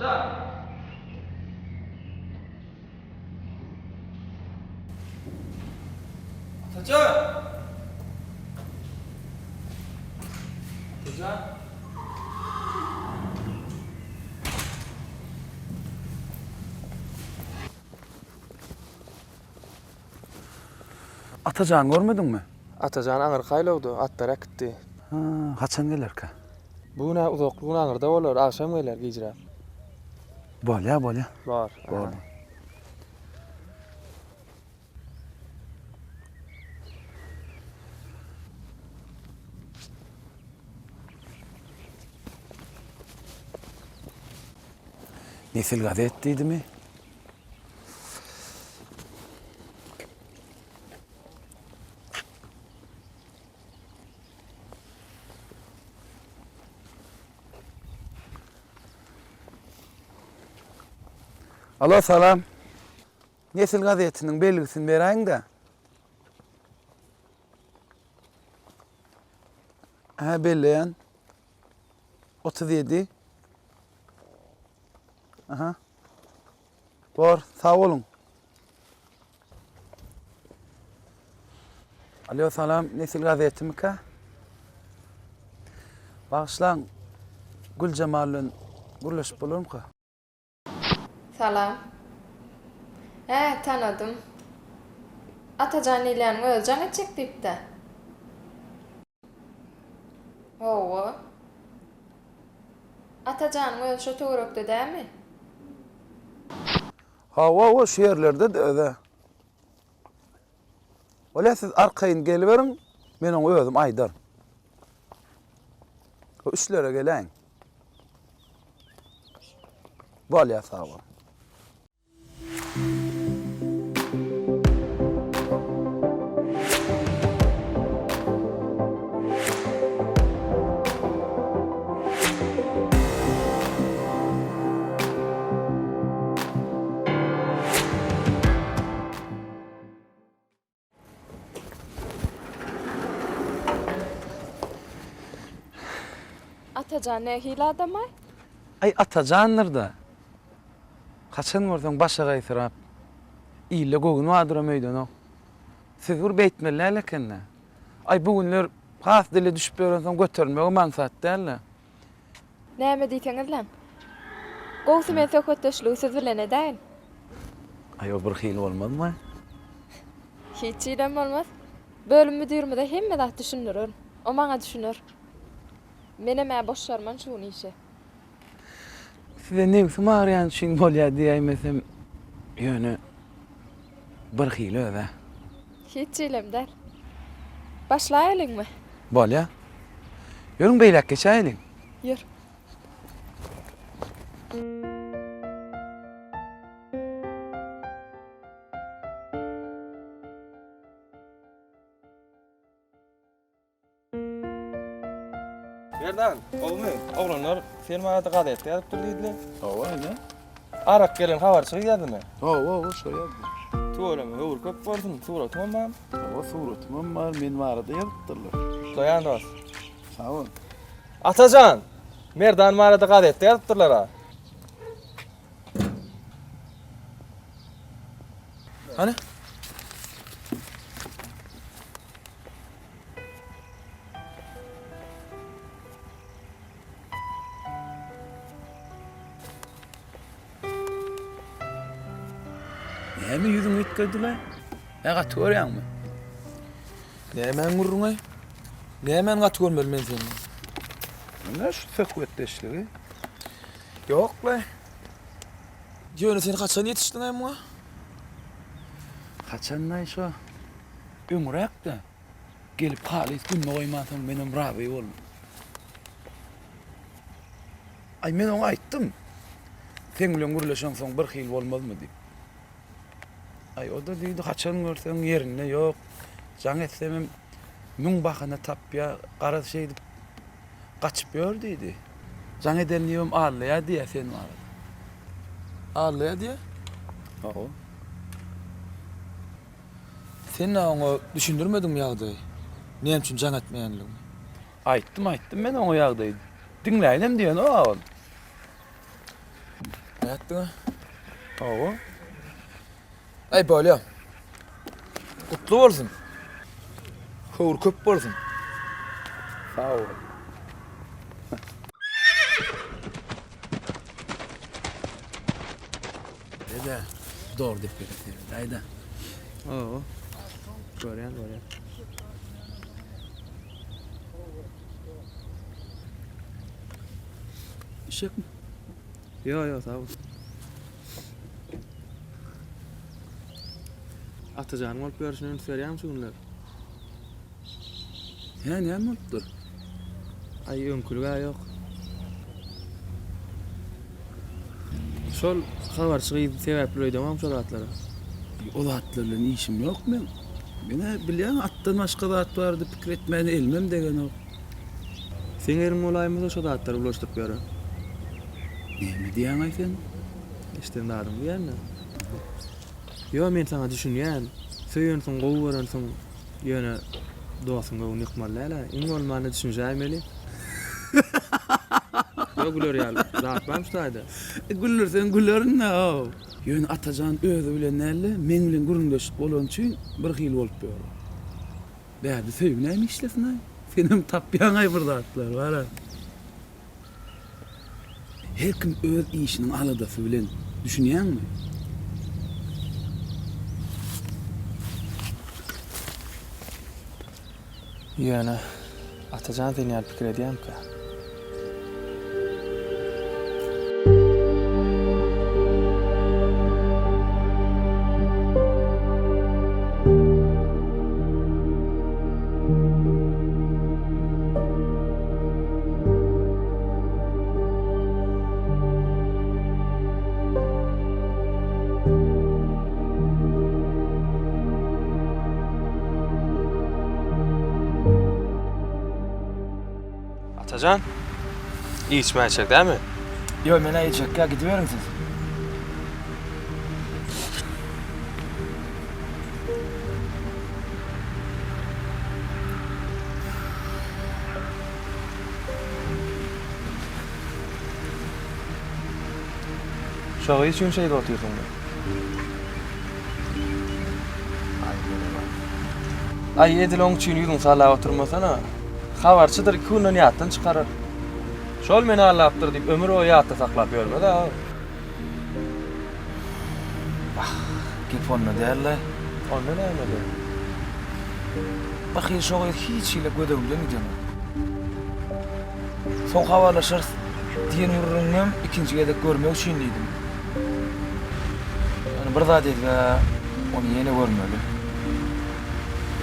S1: Atajan! Atajan! Atajan!
S4: Atajany görmediňmi?
S14: Atajan aňyrky aýlawda, atlar äkitdi.
S4: Hä, haçan gelerkä?
S14: Bu gün-ä uzakly gün aňyrda bolar, agşam geler, gijräk.
S4: Bolýa, bolýa.
S14: Bor.
S4: Bor. Nesil gazet diýdimi? Alo salam. Nesil gazetiniň belgisini beräýiň-de. Hä belleýän. 37. Aha. Bor, sag boluň. Alo salam, Nesil gazetimikä? Bagyşlaň, Güljemal bilen gürleşip bolarmyka?
S5: Salam. Hä, tanadym. Atajan diýilýäniň özi jaň etjek diýipdä. Hawa. Atajanyň özi şo töwerekde dälmi?
S1: Hawa, hawa, şu ýerlerde-de öz-ä. Bolýa, siz arkaýyn geliberiň, men oňa özüm aýdaryn. Üçlere geläýiň. Bolýa, sag boluň.
S5: Atajan nähili adamaý?
S4: Aý Atajandyr-da. Haçan görseň başagaýsyrap. Ilde göwün bardyram öýdenok. Siz bir beýtmeli däl eken-dä. Aý bu günler has dile düşüp ýörensoň göterilmegem aňsat däl-de.
S5: Näme diýseňizläň. Gowusy men söhbetdeşligi siz bilen edäýin.
S4: Aý o bir hili bolmazmy?
S5: Hiç hilem bolmaz. Bölüm müdirimize hemme zat düşündirerin. O maňa düşüner. Menem-ä boş barman şu gün işe.
S4: Size nebsim agyrýany üçin bolýa diýäýmesem, ýöne birhili öz-ä.
S5: Hiç hilem däl. Başlaýalyňmy?
S4: Bolýa. Ýörüň beýläk geçäýeliň.
S5: Ýör.
S14: Merdan, gowumy? Oglanlar sen barada gazetde ýazypdyr diýdiler.
S4: Hawa, ine.
S14: Arak gelen habarçy gyz ýazdymy?
S4: Hawa, hawa, şo ýazdy.
S14: Tüweleme, höwür köp bolsun, suratyňam barmy?
S4: Hawa, suratymam bar, men barada ýazypdyrlar.
S14: Gutlaýan dost.
S4: Sag bol.
S14: Atajan! Merdan barada gazetde ýazypdyrlar-a.
S1: Hany?
S4: Näme ýüzüň üýtgedi-le? Hä, gaty görýäňmi?
S1: Nämäň gürrüňi? Nämäni gaty görmeli men senden?
S4: Ine şu söhbetdeşligi.
S1: Ýok-le. Ýöne sen haçan ýetişdiň-aý muňa?
S4: Haçan-daý şo? Öňräk-de. Gelip halys gününe goýmansoň menem razy boldum. Aý men oňa aýtdym. Seň bilen gürleşeňsoň bir hili bolmazmy diýip. Aý o-da diýdi haçan görseň ýerinde ýok. Jaň etsemem müň bahana tapýa, garaz şeýdip gaçyp ýör diýdi. Jaň eden diýibem aldaýar diýýä sen barada.
S1: Aldaýar diýýä?
S4: Hawa.
S1: Sen-ä oňa düşündirmediňmi ýagdaýy? Näme üçin jaň etmeýänligini?
S4: Aýtdym, aýtdym men oňa ýagdaýy. Diňläýinem diýenok-a ol.
S1: Nätdiň-ä? Hawa. Aý, bolýa. Gutly bolsun. Höwür köp bolsun.
S4: Sag bol. Dede, dogry depgede seredäý-dä.
S14: Hawa. Görýän, görýän.
S4: Işekmi?
S14: Ýok, ýok, sag bol. Atajanyň bolup ýörşüne üns berýäňmi şu günler?
S4: Hä, näme bolupdyr?
S14: Aý, öňkülig-ä ýok. Şol habarçy gyz sebäpli öýdemok şo zatlara.
S4: O zatlar bilen işim ýok meň. Men-ä bilýäň, atdan başga zat barada pikir etmäne elimem degenok.
S14: Seň eliň bolaýmasa şo zatlary bulaşdyryp ýören.
S4: Näme diýýäň-aý sen?
S14: Eşiden zadyňy diýýän-dä. Ýo, men saňa düşünýän. Söýensiň, gowy görensiň. Ýöne dostuň göwnüni ýykmaly däl-ä. Iň bolmanda düşünişäýmeli. Ýo, güler ýaly zat barmy şu taýda?
S4: Güldürseň gülerin-dä-ow. Ýöne Atajan özi bilen däl-de, meň bilen gürrüňdeşlik bolany üçin birhili bolup ýör. Bärde söýgi näme işlesin-aý? Senem tapýaň-aý bir zatlar, bar-a. Her kim öz işiniň aladasy bilen, düşünýäňmi?
S14: Ýöne, Atajan sen ýaly pikir edýärmikä? Atajan, içmä içjek dälmi?
S1: Ýok, men-ä içjekkä, gidiberiň siz.
S14: Şo gyz üçin şeýdip otyrsyňmy? Aý, edil oň üçin ýüzüňi sallap oturmasana. Habarçydyr, iki günden ýatdan çykarar. Şol meni aldapdyr diýip ömür boýy ýatda saklap ýörmez-ä.
S1: Wah, gep onda däl-le.
S14: Onda nämede?
S1: Bahyr şo gyz hiç hili göz öňümden gidenok. Soň habarlaşarys diýen gürrüňimem ikinji gezek görmek üçin diýdim. Ýöne bir zat edib-ä ony ýene görmeli.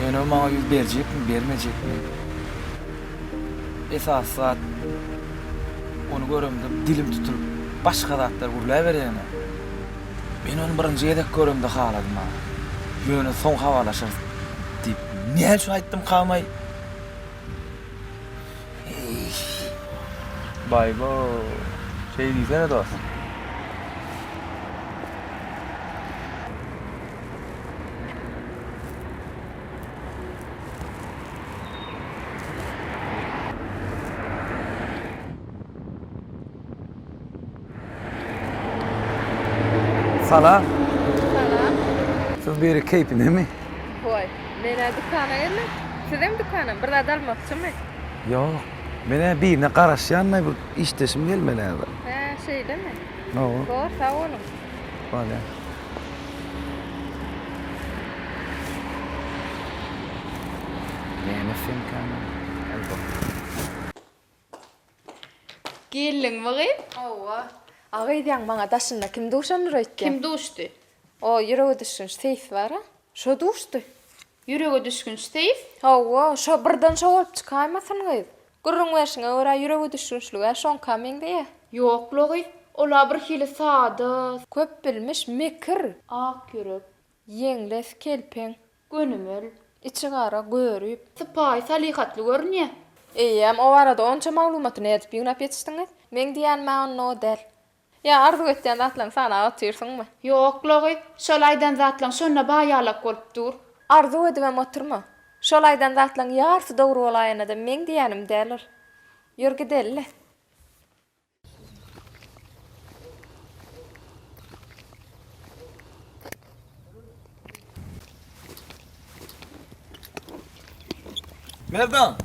S1: Ýöne o maňa ýüz berjekmi, bermejekmi? Esasy zat, ony göremde dilim tutulyp, başga zatlar gürläberýän-ä. Men ony birinji gezek göremde haladym-a. Ýöne soň habarlaşarys diýip, näme üçin aýtdymkam-aý? Eý.
S14: Baý-bo, şeý diýsene dost.
S1: Salam.
S5: Salam.
S1: Siz biri keýpinemi?
S5: Goý. Men-ä dükana geldim. Sizem dükana bir zat almakçymy?
S1: Ýok. Men-ä birine garaşýan-da bir işdeşim gelmeli häzir.
S5: Hä, şeýlemi?
S1: Hawa.
S5: Bor, sag boluň.
S1: Bolýar. Näme etsemkäm men? Aý, bor.
S6: Geldiňmi gyz?
S5: Hawa. A gyz ýaňy maňa daşynda kim duşandyr öýtýän?
S6: Kim duşdy?
S5: O ýürege düşgünç seýis bar-a. Şo duşdy.
S6: Ýürege düşgünç seýis?
S5: Hawa, şo birden şo bolup çykaýmasyn gyz. Gürrüň berşiňe görä ýürege düşgünçlig-ä şoňka meňzeýä.
S6: Ýok-la gyz, ol-a birhili sada.
S5: Köpbilmiş, mekir.
S6: Ak ýürek.
S5: Ýeňles, kelpeň.
S6: Gönümel.
S5: Içigara, görüp.
S6: Sypaýy, salyhatly görünýä.
S5: Eýýäm o barada onça maglumaty nädip ýygnap ýetişdiňiz? Meň diýýänim-ä onda o däl. Ýa arzuw etýän zatlaryňy sanap otyrsyňmy?
S6: Ýok-la gyz, şol aýdan zatlaň şonda baýalak bolup dur.
S5: Arzuw edibem oturma. Şol aýdan zatlaň ýarsy dogry bolaýanda-da meň diýýänim däl ol. Ýör gideli-le.
S1: Merdan!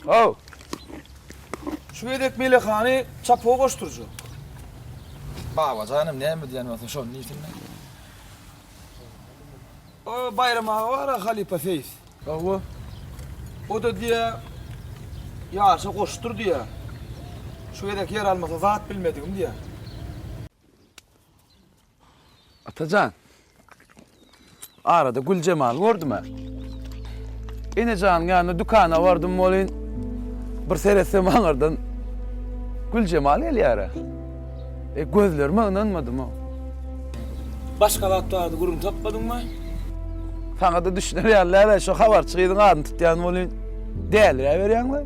S1: Haw! Şu gezek Melehany çapuwa goşdurjak. Babajanam näme diýen bolsa şony diýsin-dä. O Baýram aga bar-a halypa seýis. Hawa. O-da diýýä, ýaşa goşdur diýýä. Şu gezek ýer almasa zat bilmedigim diýýä.
S4: Atajan. Arada Güljemaly gördüm-ä. Enejanyň ýanyna dükana bardym welin, bir seretsem aňyrdan Güljemal gelýär-ä. E, gözlerime ynanmadym-ow.
S1: Başga zat barada gürrüň tapmadyňmy?
S4: Saňa-da düşüner ýaly däl-ä, şo habarçy gyzyň adyny tutýan welin, däliräberýäň-le.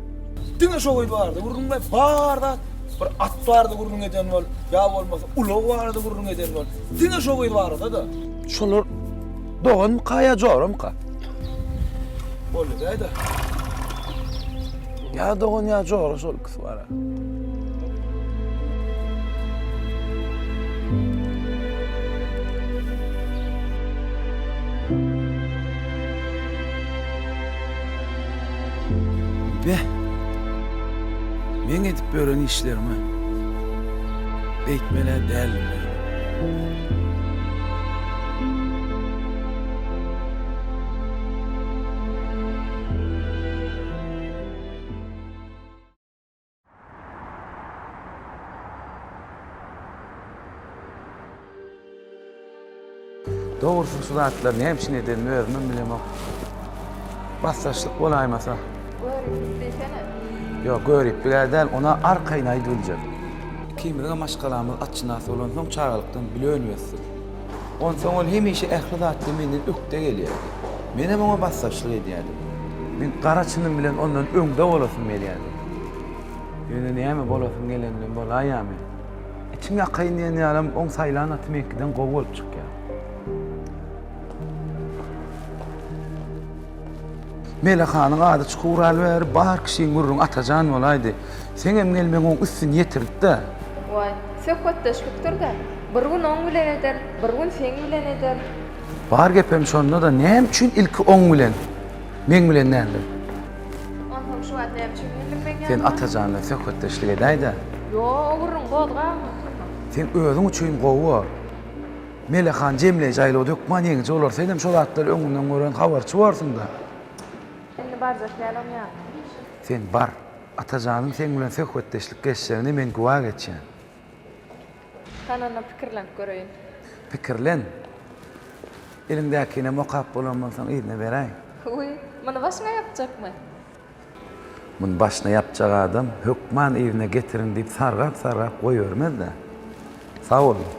S1: Diňe şo gyz barada gürrüň ber, bar zat bir at barada gürrüň eden bol, ýa bolmasa ulag barada gürrüň eden bol. Diňe şo gyz barada-da.
S4: Şolar doganmyka ýa joramyka?
S1: Boldy däde.
S4: Ýa dogan ýa jora şol ikisi bar-a. Beh! Meň edip ýören işlerime beýtmel-ä däldim ýöne. Dogrusy şu zatlary näme üçin edenimi özümem bilemok. Basdaşlyk bolaýmasa.
S5: Göriplik diýsene.
S4: Ýok, göriplik-ä däl, ona arkaýyn aýdybiljek. Ikimiziňem maşgalamyz atşynas bolansoň çagalykdan bile önüp ösdük. Onsoň ol hemişe ähli zatda menden ökde gelýärdi. Menem oňa basdaşlyk edýärdim. Men gara çynym bilen ondan öňde bolasym gelýärdi. Ýöne näme bolasyň geleni bilen bolaýýarmy? Içiň ýakaýyn diýen ýalam oň saýlan aty meňkiden gowy bolup çykýar. Mele hanyň ady çykybraly bäri bar kişiň gürrüňi Atajan bolaýdy. Seňem gelmegiň oň üstüni ýetirdi-dä.
S5: Waý, söhbetdeşlikdir-dä. Bir gün oň bilen ederin, bir gün seň bilen ederin.
S4: Bar gepem şonda-da, näme üçin ilki oň bilen, meň bilen däldi?
S5: Onsoň şu wagt näme üçin geldiň meň ýanyma?
S4: Sen Atajan bilen söhbetdeşlik edäý-dä.
S5: Ýok, o gürrüňi gozgabam oturma.
S4: Seň özüň üçin gowy bor. Mele han jemleýji aýlawda hökman ýeňiji bolar. Senem şo zatlary öňünden gören habarçy borsuň-da.
S5: Indi barjak däl oň ýanyna.
S4: Sen bar. Atajanyň seň bilen söhbetdeşlik geçjegine men güwä geçýän.
S5: Hany onda pikirlenip göreýin.
S4: Pikirlen. Eliňdäkinem okap bolan bolsaň yzyna beräý.
S5: Wiý, muny başyňa ýapjakmy?
S4: Muny başyna ýapjak adam hökman yzyna getiriň diýip sargap-sargap goýbermez-dä. Sag boluň.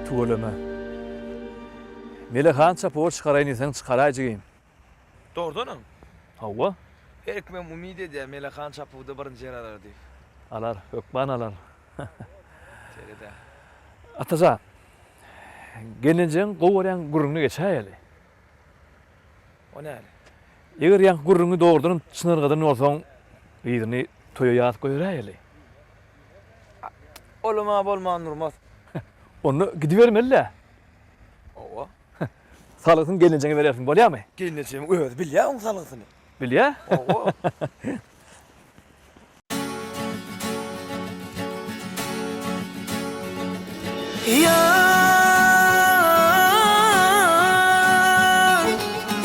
S15: Tüweleme. Mele han çapuwa çykaraýyn diýseň çykaraý jigim.
S1: Dogrudanam?
S15: Hawa.
S1: Her kimem umyt edýär Mele han çapuwda birinji ýer alar diýip.
S15: Alar, hökman alar.
S1: Şeýle-dä.
S15: Atajan, gelnejeň gowy görýän gürrüňini geçäýeli.
S1: O näle?
S15: Eger ýaňky gürrüňi dogrudanam çynargadan bolsaň, yzyny toýa ýazyp goýberäýeli.
S1: Olam-a bolman durmaz.
S15: Onda gidibermeli-dä.
S1: Hawa.
S15: Salgysyny gelnejeňe berersiň, bolýamy?
S1: Gelnejemiň özi bilýär oň salgysyny.
S15: Bilýär?
S1: Hawa.
S9: Ýar,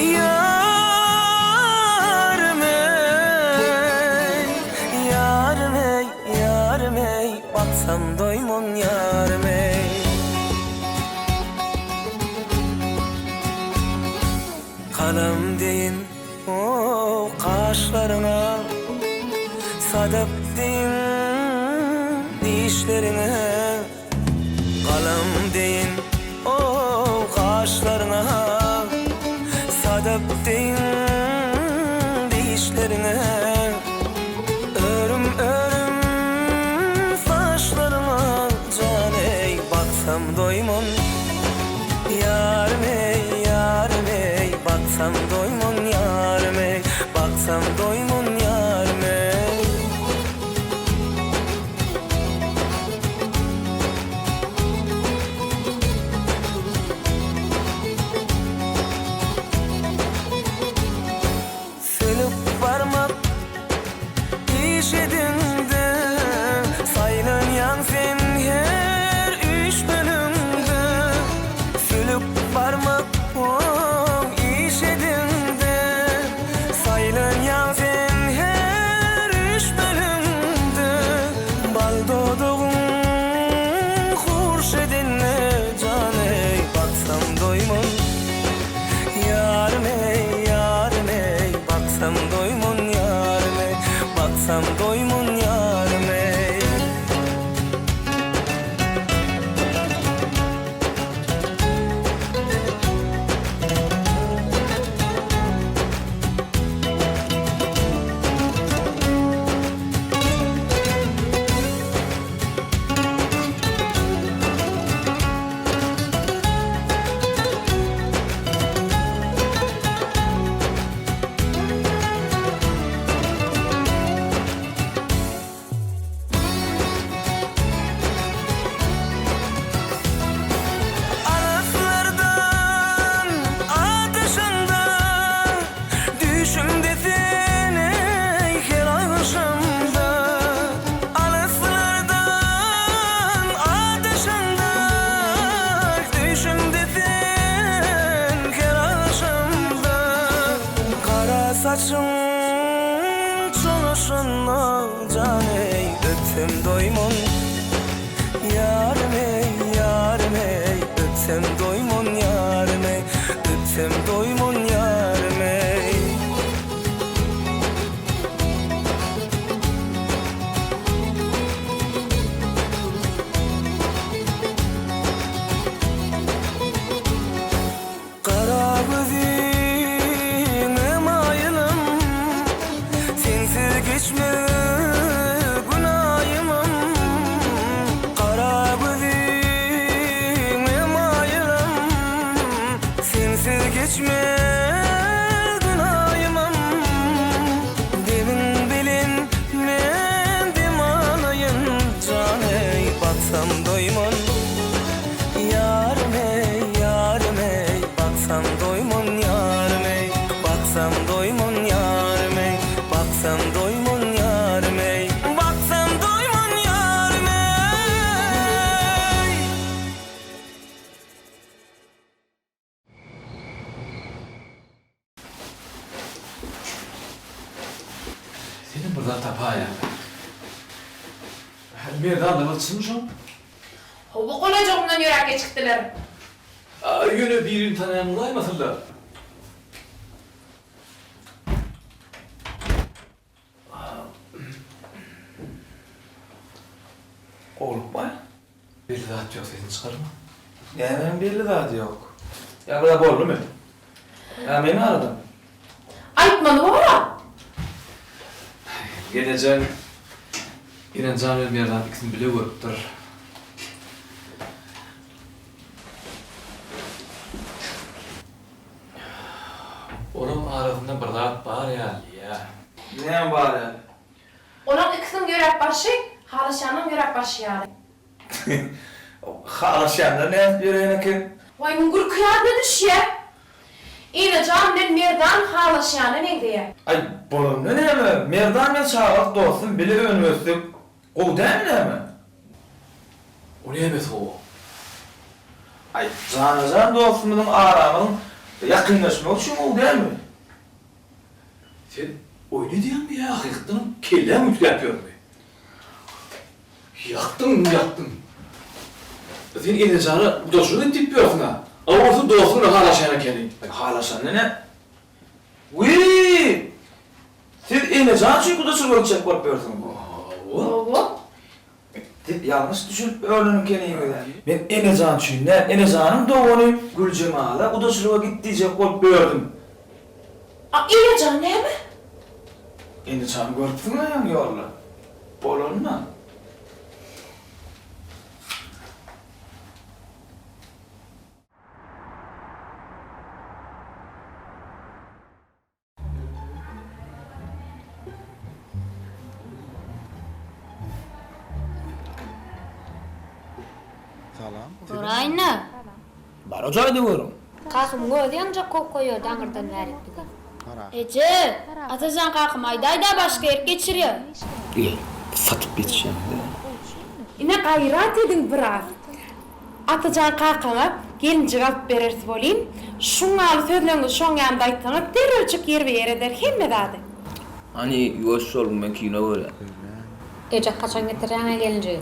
S9: ýarym eý, ýarym eý, ýarym eý, baksam doýman ýarym eý. Galam deýin O gaşlaryňa sadap deýin dişleriňe galam deýin o gaşlaryňa sadap deýin dişleriňe örüm örüm saçlaryňa jan eý baksam doýman Ýarym eý, ýarym eý, baksam doýman ýarym eý, baksam doýman ýarym eý. Sülük barmak iş ediňde, Saýlanýaň sen her üç bölümde. Sülük barmak iş ediňde, Saýlanýaň sen her üç bölümde. Bal dodagyň hurşedinde, Jan eý, baksam doýman. Ýarym eý, ýarym eý, baksam doýman ýarym eý, baksam doýman ýarym eý. Alyslardan ateşiňde Düýşümde sen eý her agşamda Alyslardan ateşiňde Düýşümde sen her agşamda Gara saçyň çolaşanda Jan eý öpsem doýman Ýarym eý, ýarym eý, öpsem doýman ýarym eý, öpsem doýman ýarym eý. Gara gözüňe maýylym, Sensiz geçmez gün aýymam. Gara gözüňe maýylym, Sensiz geçmez gün aýymam. Demiň bilen men dem alaýyn, Jan eý, baksam doýman. Ýarym eý, ýarym eý, baksam doýman ýarym eý, baksam doýman ýarym eý, baksam doýman ýarym eý, baksam doýman ýarym eý.
S15: Senem bir zat tapaýaň. Merdanlygyňyz çynmy şoň?
S3: Hawa, golaýjagymdan ýöräp geçipdiler.
S15: Ýöne birini tanaýan bolaýmasynlar? Gowlukmy? Belli zat ýok, sesini çykarma.
S1: Nämäň belli zady ýok? Ýa bir zat boldumy? Ýa meni aradam?
S3: Aýtmaly bor-a.
S15: Gelnejem Enejan bilen Merdan ikisini bile görüpdir. Olaň arasynda bir zat bar ýaly diýýä.
S1: Näme bar ýaly?
S3: Olaň ikisiniň ýöräp barşy halaşýanyň ýöräp barşy ýaly.
S1: Halaşýanlar nädip ýöreýän eken?
S3: Waý muň gülki ýadyna düşýä. Enejan bilen Merdan halaşýana meňzeýä.
S1: Aý bolanda näme? Merdan men çagalyk dostum bile önüp ösdük. Gowy dälmi näme?
S15: O nämesi gowy?
S1: Aý janajan dostumyzyň aramyzyň ýakynlaşmagy üçin gowy dälmi?
S15: Sen oýun edýäňmi ýa hakykatdanam kelläň üýtgäp ýörmi? Ýakdyň, ýakdyň. Sen Enejana gudaçylyk et diýip ýörsüň-ä. A bolsa dostuň bilen halaşýan ekeni.
S1: Aý halaşanda nä? Wiý! Siz Enejan üçin gudaçylyga gitjek bolup ýörsüňiz.
S15: Hawa.
S1: Siz ýalňyş düşünip öwrenen ekeniňiz-ä. Men Enejan üçin däl, Enejanyň dogany Güljemala gudaçylyga git diýjek bolup ýördüm.
S3: A Enejan näme?
S1: Enejany görüpsiň-ä ýaňy ýolda. Bolanyna.
S12: Salam.
S2: Göräýin-dä.
S1: Bar o jaýda görüň.
S2: Kakymyň özi ýaňjak kowup goýberdi aňyrdan bärik bizi. Eje, Atajan kakam aýdaý-da başga ýerik geçirýär.
S1: Eý, satyp ýetişýäňiz-ä.
S3: Ine gaýrat ediň biraz. Atajan kakaňa gelinjik alyp bereris welin, şuň ýaly sözleňizi şoň ýanynda aýtsaňyz derrewjik ýerbe-ýer eder hemme zady.
S1: Hany ýuwaş boluň men kino görýän.
S2: Eje haçan getirýäňä gelinjigi.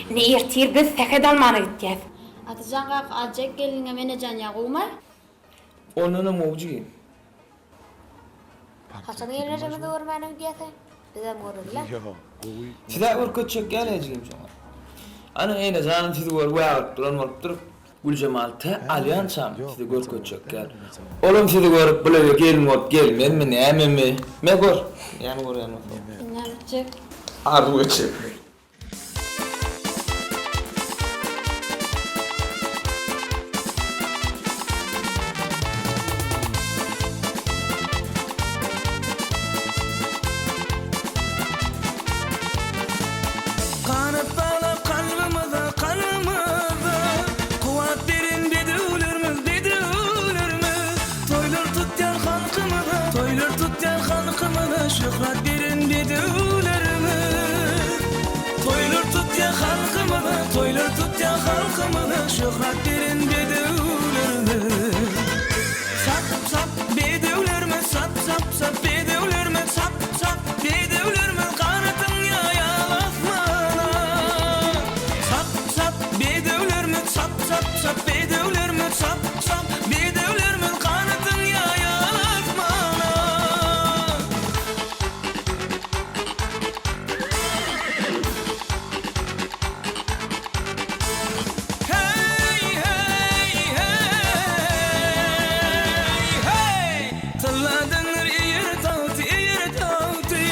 S3: Ine ertir biz sähet almana gitýäs.
S2: Atajan kaka aljak gelniňem Enejan ýa gowumaý?
S1: Ondanam gowy jigim.
S2: Haçan gelnejemizi görmäne gidýäs-aý? Bizem göreli-le.
S1: Siz-ä görkezjek ýaly jigim şoňa. Ana Enejanym sizi görüp wägirip duran bolupdyr. Güljemal tä alýançam sizi görkezjek ýaly. Olam sizi görüp bul öýe gelin bolup gelmezmi nämemi? Me gör, näme görýän bolsaň.
S2: Näme etjek?
S1: Arzuw etjek.
S9: Ganat baglap kalbymyza, kalbymyza, Kuwwat beren bedewlerimiz, bedewlerimiz. Toýlar tutýar halkymyza, Toýlar tutýar halkymyza, Şöhrat beren bedewlerimiz. Toýlar tutýar halkymyza, Toýlar tutýar halkymyza, Şöhrat beren bedewlerimiz. Çap, çap, bedewlerimiz, Çap, çap, çap, bedewlerimiz, Çap, çap, bedewlerimiz, Ganatyn ýaýal asmana. Çap, çap, bedewlerimiz, Çap, çap, çap, bedewlerimiz, Çap, çap, bedewlerimiz, Ganatyn ýaýal asmana. Heý, heý, heý, heý! Tylladandyr eýer tagty, eýer tagty,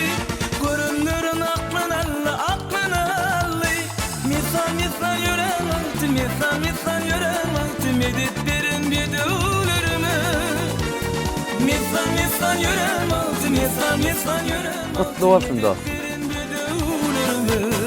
S9: Görenleriň aklyn aldy, aklyn aldy. Messan-messan ýörän wagty, messan-messan ýörän wagty, Medet beren bedewlerime. Messan-messan ýörän wagty, messan-messan ýörän wagty,
S11: Gutly bolsun
S9: Medet
S11: dostum.
S9: beren bedewlerime.